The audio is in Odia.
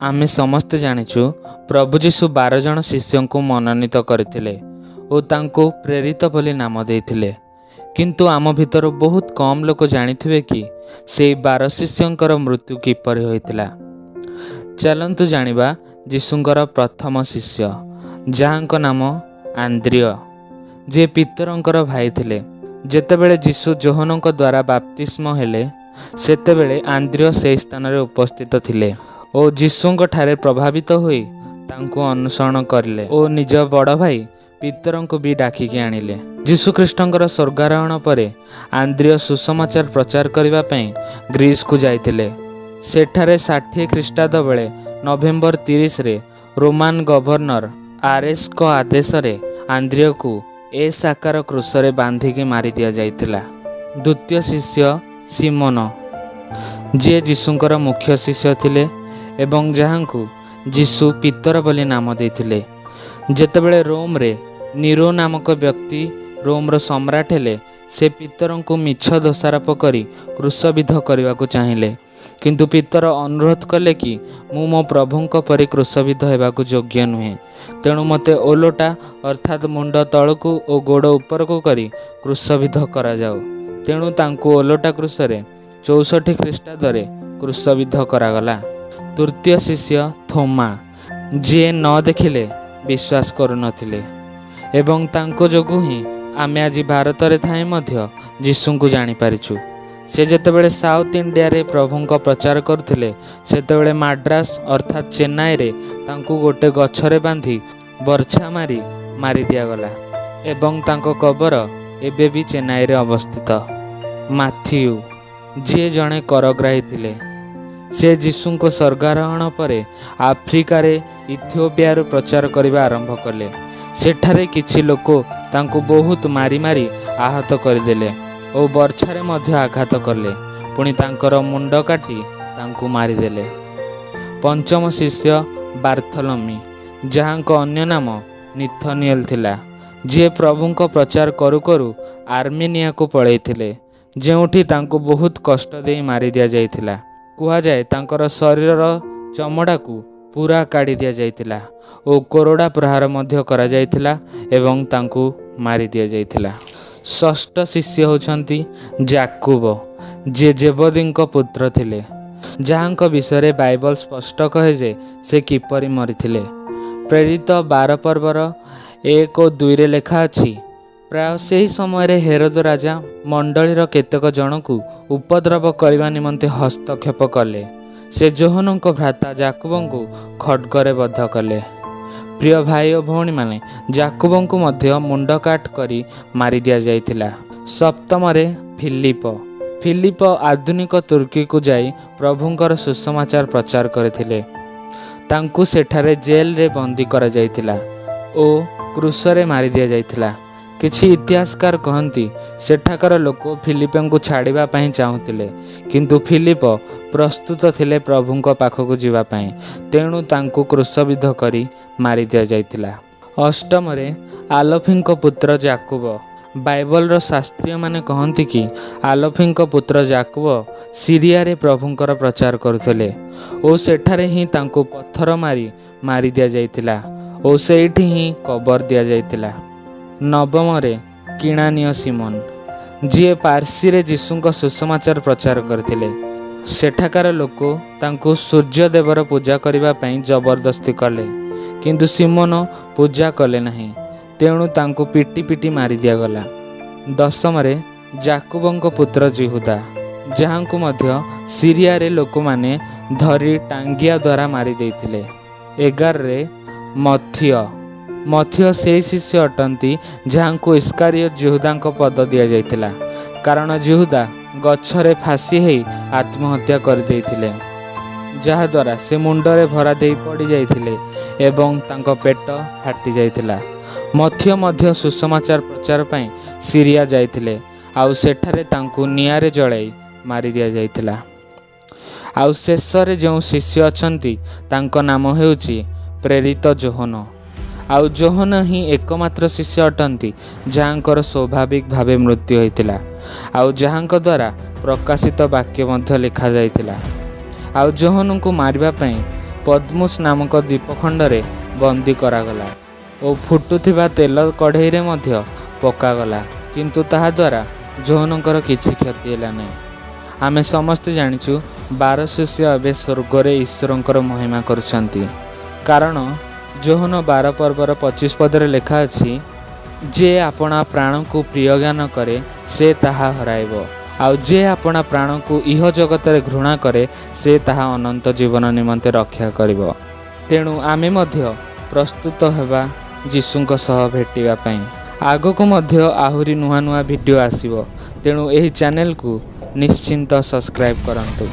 ଆମେ ସମସ୍ତେ ଜାଣିଛୁ, ପ୍ରଭୁ ଯୀଶୁ 12 ଜଣ ଶିଷ୍ୟଙ୍କୁ ମନୋନୀତ କରିଥିଲେ ଓ ତାଙ୍କୁ ପ୍ରେରିତ ବୋଲି ନାମ ଦେଇଥିଲେ। କିନ୍ତୁ ଆମ ଭିତରୁ ବହୁତ କମ୍ ଲୋକ ଜାଣିଥିବେ କି ସେଇ 12 ଶିଷ୍ୟଙ୍କର ମୃତ୍ୟୁ କିପରି ହୋଇଥିଲା। ଚାଲନ୍ତୁ ଜାଣିବା। ଯୀଶୁଙ୍କର ପ୍ରଥମ ଶିଷ୍ୟ, ଯାହାଙ୍କ ନାମ ଆନ୍ଦ୍ରିୟ, ଯିଏ ପିତରଙ୍କର ଭାଇ ଥିଲେ। ଯେତେବେଳେ ଯୀଶୁ ଯୋହନଙ୍କ ଦ୍ୱାରା ବାପ୍ତିସ୍ମ ହେଲେ, ସେତେବେଳେ ଆନ୍ଦ୍ରିୟ ସେହି ସ୍ଥାନରେ ଉପସ୍ଥିତ ଥିଲେ ଓ ଯୀଶୁଙ୍କ ଠାରେ ପ୍ରଭାବିତ ହୋଇ ତାଙ୍କୁ ଅନୁସରଣ କରିଲେ ଓ ନିଜ ବଡ଼ ଭାଇ ପିତରଙ୍କୁ ବି ଡାକିକି ଆଣିଲେ। ଯୀଶୁଖ୍ରୀଷ୍ଟଙ୍କର ସ୍ୱର୍ଗାରୋହଣ ପରେ ଆନ୍ଦ୍ରିୟ ସୁସମାଚାର ପ୍ରଚାର କରିବା ପାଇଁ ଗ୍ରୀସକୁ ଯାଇଥିଲେ। ସେଠାରେ 60 ଖ୍ରୀଷ୍ଟାବ୍ଦ ବେଳେ ନଭେମ୍ବର 30ରେ ରୋମାନ ଗଭର୍ଣ୍ଣର ଆରେସ୍ଙ୍କ ଆଦେଶରେ ଆନ୍ଦ୍ରିୟକୁ ଏସ୍ ଆକାର କ୍ରୁଶରେ ବାନ୍ଧିକି ମାରି ଦିଆଯାଇଥିଲା। ଦ୍ୱିତୀୟ ଶିଷ୍ୟ ସିମୋନ, ଯିଏ ଯୀଶୁଙ୍କର ମୁଖ୍ୟ ଶିଷ୍ୟ ଥିଲେ ଏବଂ ଯାହାଙ୍କୁ ଯୀଶୁ ପିତର ବୋଲି ନାମ ଦେଇଥିଲେ। ଯେତେବେଳେ ରୋମରେ ନିରୋ ନାମକ ବ୍ୟକ୍ତି ରୋମର ସମ୍ରାଟ ହେଲେ, ସେ ପିତରଙ୍କୁ ମିଛ ଦୋଷାରୋପ କରି କ୍ରୁଶବିଦ୍ଧ କରିବାକୁ ଚାହିଁଲେ। କିନ୍ତୁ ପିତର ଅନୁରୋଧ କଲେ କି ମୁଁ ମୋ ପ୍ରଭୁଙ୍କ ପରି କ୍ରୁଶବିଦ୍ଧ ହେବାକୁ ଯୋଗ୍ୟ ନୁହେଁ, ତେଣୁ ମୋତେ ଓଲଟା, ଅର୍ଥାତ୍ ମୁଣ୍ଡ ତଳକୁ ଓ ଗୋଡ଼ ଉପରକୁ କରି କ୍ରୁଶବିଦ୍ଧ କରାଯାଉ। ତେଣୁ ତାଙ୍କୁ ଓଲଟା କ୍ରୁଶରେ 64 ଖ୍ରୀଷ୍ଟାବ୍ଦରେ କ୍ରୁଶବିଦ୍ଧ କରାଗଲା। ତୃତୀୟ ଶିଷ୍ୟ ଥୋମା, ଯିଏ ନ ଦେଖିଲେ ବିଶ୍ୱାସ କରୁନଥିଲେ ଏବଂ ତାଙ୍କ ଯୋଗୁଁ ହିଁ ଆମେ ଆଜି ଭାରତରେ ଥାଇ ମଧ୍ୟ ଯୀଶୁଙ୍କୁ ଜାଣିପାରିଛୁ। ସେ ଯେତେବେଳେ ସାଉଥ ଇଣ୍ଡିଆରେ ପ୍ରଭୁଙ୍କ ପ୍ରଚାର କରୁଥିଲେ, ସେତେବେଳେ ମାଡ୍ରାସ, ଅର୍ଥାତ୍ ଚେନ୍ନାଇରେ ତାଙ୍କୁ ଗୋଟେ ଗଛରେ ବାନ୍ଧି ବର୍ଚ୍ଛା ମାରି ମାରି ଦିଆଗଲା ଏବଂ ତାଙ୍କ କବର ଏବେ ବି ଚେନ୍ନାଇରେ ଅବସ୍ଥିତ। ମାଥିଉ, ଯିଏ ଜଣେ କରଗ୍ରାହୀ ଥିଲେ, ସେ ଯୀଶୁଙ୍କ ସ୍ୱର୍ଗାରୋହଣ ପରେ ଆଫ୍ରିକାରେ ଇଥିଓପିଆରୁ ପ୍ରଚାର କରିବା ଆରମ୍ଭ କଲେ। ସେଠାରେ କିଛି ଲୋକ ତାଙ୍କୁ ବହୁତ ମାରି ମାରି ଆହତ କରିଦେଲେ ଓ ବର୍ଚ୍ଛାରେ ମଧ୍ୟ ଆଘାତ କଲେ। ପୁଣି ତାଙ୍କର ମୁଣ୍ଡ କାଟି ତାଙ୍କୁ ମାରିଦେଲେ। ପଞ୍ଚମ ଶିଷ୍ୟ ବାର୍ଥଲମି, ଯାହାଙ୍କ ଅନ୍ୟ ନାମ ନିଥନିଏଲ ଥିଲା, ଯିଏ ପ୍ରଭୁଙ୍କ ପ୍ରଚାର କରୁ କରୁ ଆର୍ମେନିଆକୁ ପଳାଇଥିଲେ, ଯେଉଁଠି ତାଙ୍କୁ ବହୁତ କଷ୍ଟ ଦେଇ ମାରି ଦିଆଯାଇଥିଲା। କୁହାଯାଏ, ତାଙ୍କର ଶରୀରର ଚମଡ଼ାକୁ ପୁରା କାଢ଼ି ଦିଆଯାଇଥିଲା ଓ କୋରଡ଼ା ପ୍ରହାର ମଧ୍ୟ କରାଯାଇଥିଲା ଏବଂ ତାଙ୍କୁ ମାରି ଦିଆଯାଇଥିଲା। ଷଷ୍ଠ ଶିଷ୍ୟ ହେଉଛନ୍ତି ଜାକୁବ, ଯିଏ ଜେବଦୀଙ୍କ ପୁତ୍ର ଥିଲେ, ଯାହାଙ୍କ ବିଷୟରେ ବାଇବଲ ସ୍ପଷ୍ଟ କହେ ଯେ ସେ କିପରି ମରିଥିଲେ। ପ୍ରେରିତ 12 ପର୍ବର 1 ଓ 2ରେ ଲେଖା ଅଛି, ପ୍ରାୟ ସେହି ସମୟରେ ହେରୋଦ ରାଜା ମଣ୍ଡଳୀର କେତେକ ଜଣଙ୍କୁ ଉପଦ୍ରବ କରିବା ନିମନ୍ତେ ହସ୍ତକ୍ଷେପ କଲେ। ସେ ଯୋହନଙ୍କ ଭ୍ରାତା ଜାକୁବଙ୍କୁ ଖଡ଼୍ଗରେ ବଧ କଲେ। ପ୍ରିୟ ଭାଇ ଓ ଭଉଣୀମାନେ, ଜାକୁବଙ୍କୁ ମଧ୍ୟ ମୁଣ୍ଡ କାଟ କରି ମାରି ଦିଆଯାଇଥିଲା। ସପ୍ତମରେ ଫିଲିପ। ଫିଲିପ ଆଧୁନିକ ତୁର୍କୀକୁ ଯାଇ ପ୍ରଭୁଙ୍କର ସୁସମାଚାର ପ୍ରଚାର କରିଥିଲେ। ତାଙ୍କୁ ସେଠାରେ ଜେଲରେ ବନ୍ଦୀ କରାଯାଇଥିଲା ଓ କ୍ରୁଶରେ ମାରି ଦିଆଯାଇଥିଲା। କିଛି ଇତିହାସକାର କହନ୍ତି, ସେଠାକାର ଲୋକ ଫିଲିପଙ୍କୁ ଛାଡ଼ିବା ପାଇଁ ଚାହୁଁଥିଲେ, କିନ୍ତୁ ଫିଲିପ ପ୍ରସ୍ତୁତ ଥିଲେ ପ୍ରଭୁଙ୍କ ପାଖକୁ ଯିବା ପାଇଁ। ତେଣୁ ତାଙ୍କୁ କ୍ରୁଶବିଦ୍ଧ କରି ମାରି ଦିଆଯାଇଥିଲା। ଅଷ୍ଟମରେ ଆଲଫିଙ୍କ ପୁତ୍ର ଜାକୁବ। ବାଇବଲର ଶାସ୍ତ୍ରୀୟମାନେ କହନ୍ତି କି ଆଲଫିଙ୍କ ପୁତ୍ର ଜାକୁବ ସିରିଆରେ ପ୍ରଭୁଙ୍କର ପ୍ରଚାର କରୁଥିଲେ ଓ ସେଠାରେ ହିଁ ତାଙ୍କୁ ପଥର ମାରି ମାରି ଦିଆଯାଇଥିଲା ଓ ସେଇଠି ହିଁ କବର ଦିଆଯାଇଥିଲା। ନବମରେ କିଣାନୀୟ ସିମୋନ, ଯିଏ ପାର୍ସୀରେ ଯୀଶୁଙ୍କ ସୁସମାଚାର ପ୍ରଚାର କରିଥିଲେ। ସେଠାକାର ଲୋକ ତାଙ୍କୁ ସୂର୍ଯ୍ୟଦେବର ପୂଜା କରିବା ପାଇଁ ଜବରଦସ୍ତି କଲେ, କିନ୍ତୁ ସିମୋନ ପୂଜା କଲେ ନାହିଁ। ତେଣୁ ତାଙ୍କୁ ପିଟି ପିଟି ମାରି ଦିଆଗଲା। ଦଶମରେ ଜାକୁବଙ୍କ ପୁତ୍ର ଜିହୁଦା, ଯାହାଙ୍କୁ ମଧ୍ୟ ସିରିଆରେ ଲୋକମାନେ ଧରି ଟାଙ୍ଗିଆ ଦ୍ୱାରା ମାରି ଦେଇଥିଲେ। 11ରେ ମଥିୟ। ମଥିୟ ସେହି ଶିଷ୍ୟ ଅଟନ୍ତି, ଯାହାଙ୍କୁ ଇସ୍କାରିୟ ଜିହୁଦାଙ୍କ ପଦ ଦିଆଯାଇଥିଲା, କାରଣ ଜିହୁଦା ଗଛରେ ଫାଶୀ ହେଇ ଆତ୍ମହତ୍ୟା କରିଦେଇଥିଲେ, ଯାହାଦ୍ୱାରା ସେ ମୁଣ୍ଡରେ ଭରା ଦେଇ ପଡ଼ିଯାଇଥିଲେ ଏବଂ ତାଙ୍କ ପେଟ ଫାଟି ଯାଇଥିଲା। ମଥିୟ ମଧ୍ୟ ସୁସମାଚାର ପ୍ରଚାର ପାଇଁ ସିରିଆ ଯାଇଥିଲେ ଆଉ ସେଠାରେ ତାଙ୍କୁ ନିଆଁରେ ଜଳାଇ ମାରି ଦିଆଯାଇଥିଲା। ଆଉ ଶେଷରେ ଯେଉଁ ଶିଷ୍ୟ ଅଛନ୍ତି, ତାଙ୍କ ନାମ ହେଉଛି ପ୍ରେରିତ ଯୋହନ। ଆଉ ଯୋହନ ହିଁ ଏକମାତ୍ର ଶିଷ୍ୟ ଅଟନ୍ତି, ଯାହାଙ୍କର ସ୍ୱାଭାବିକ ଭାବେ ମୃତ୍ୟୁ ହୋଇଥିଲା ଆଉ ଯାହାଙ୍କ ଦ୍ୱାରା ପ୍ରକାଶିତ ବାକ୍ୟ ମଧ୍ୟ ଲେଖାଯାଇଥିଲା। ଆଉ ଯୋହନଙ୍କୁ ମାରିବା ପାଇଁ ପଦ୍ମୁସ୍ ନାମକ ଦ୍ୱୀପଖଣ୍ଡରେ ବନ୍ଦୀ କରାଗଲା ଓ ଫୁଟୁଥିବା ତେଲ କଢ଼େଇରେ ମଧ୍ୟ ପକାଗଲା, କିନ୍ତୁ ତାହା ଦ୍ୱାରା ଯୋହନଙ୍କର କିଛି କ୍ଷତି ହେଲା ନାହିଁ। ଆମେ ସମସ୍ତେ ଜାଣିଛୁ, 12 ଶିଷ୍ୟ ଏବେ ସ୍ୱର୍ଗରେ ଈଶ୍ୱରଙ୍କର ମହିମା କରୁଛନ୍ତି, କାରଣ ଯୋହନ 12 ପର୍ବର 25 ପଦରେ ଲେଖା ଅଛି, "ଯେ ଆପଣା ପ୍ରାଣକୁ ପ୍ରିୟ ଜ୍ଞାନ କରେ, ସେ ତାହା ହରାଇବ, ଆଉ ଯେ ଆପଣା ପ୍ରାଣକୁ ଇହ ଜଗତରେ ଘୃଣା କରେ, ସେ ତାହା ଅନନ୍ତ ଜୀବନ ନିମନ୍ତେ ରକ୍ଷା କରିବ।" ତେଣୁ ଆମେ ମଧ୍ୟ ପ୍ରସ୍ତୁତ ହେବା ଯୀଶୁଙ୍କ ସହ ଭେଟିବା ପାଇଁ। ଆଗକୁ ମଧ୍ୟ ଆହୁରି ନୂଆ ନୂଆ ଭିଡ଼ିଓ ଆସିବ, ତେଣୁ ଏହି ଚ୍ୟାନେଲକୁ ନିଶ୍ଚିନ୍ତ ସବସ୍କ୍ରାଇବ୍ କରନ୍ତୁ।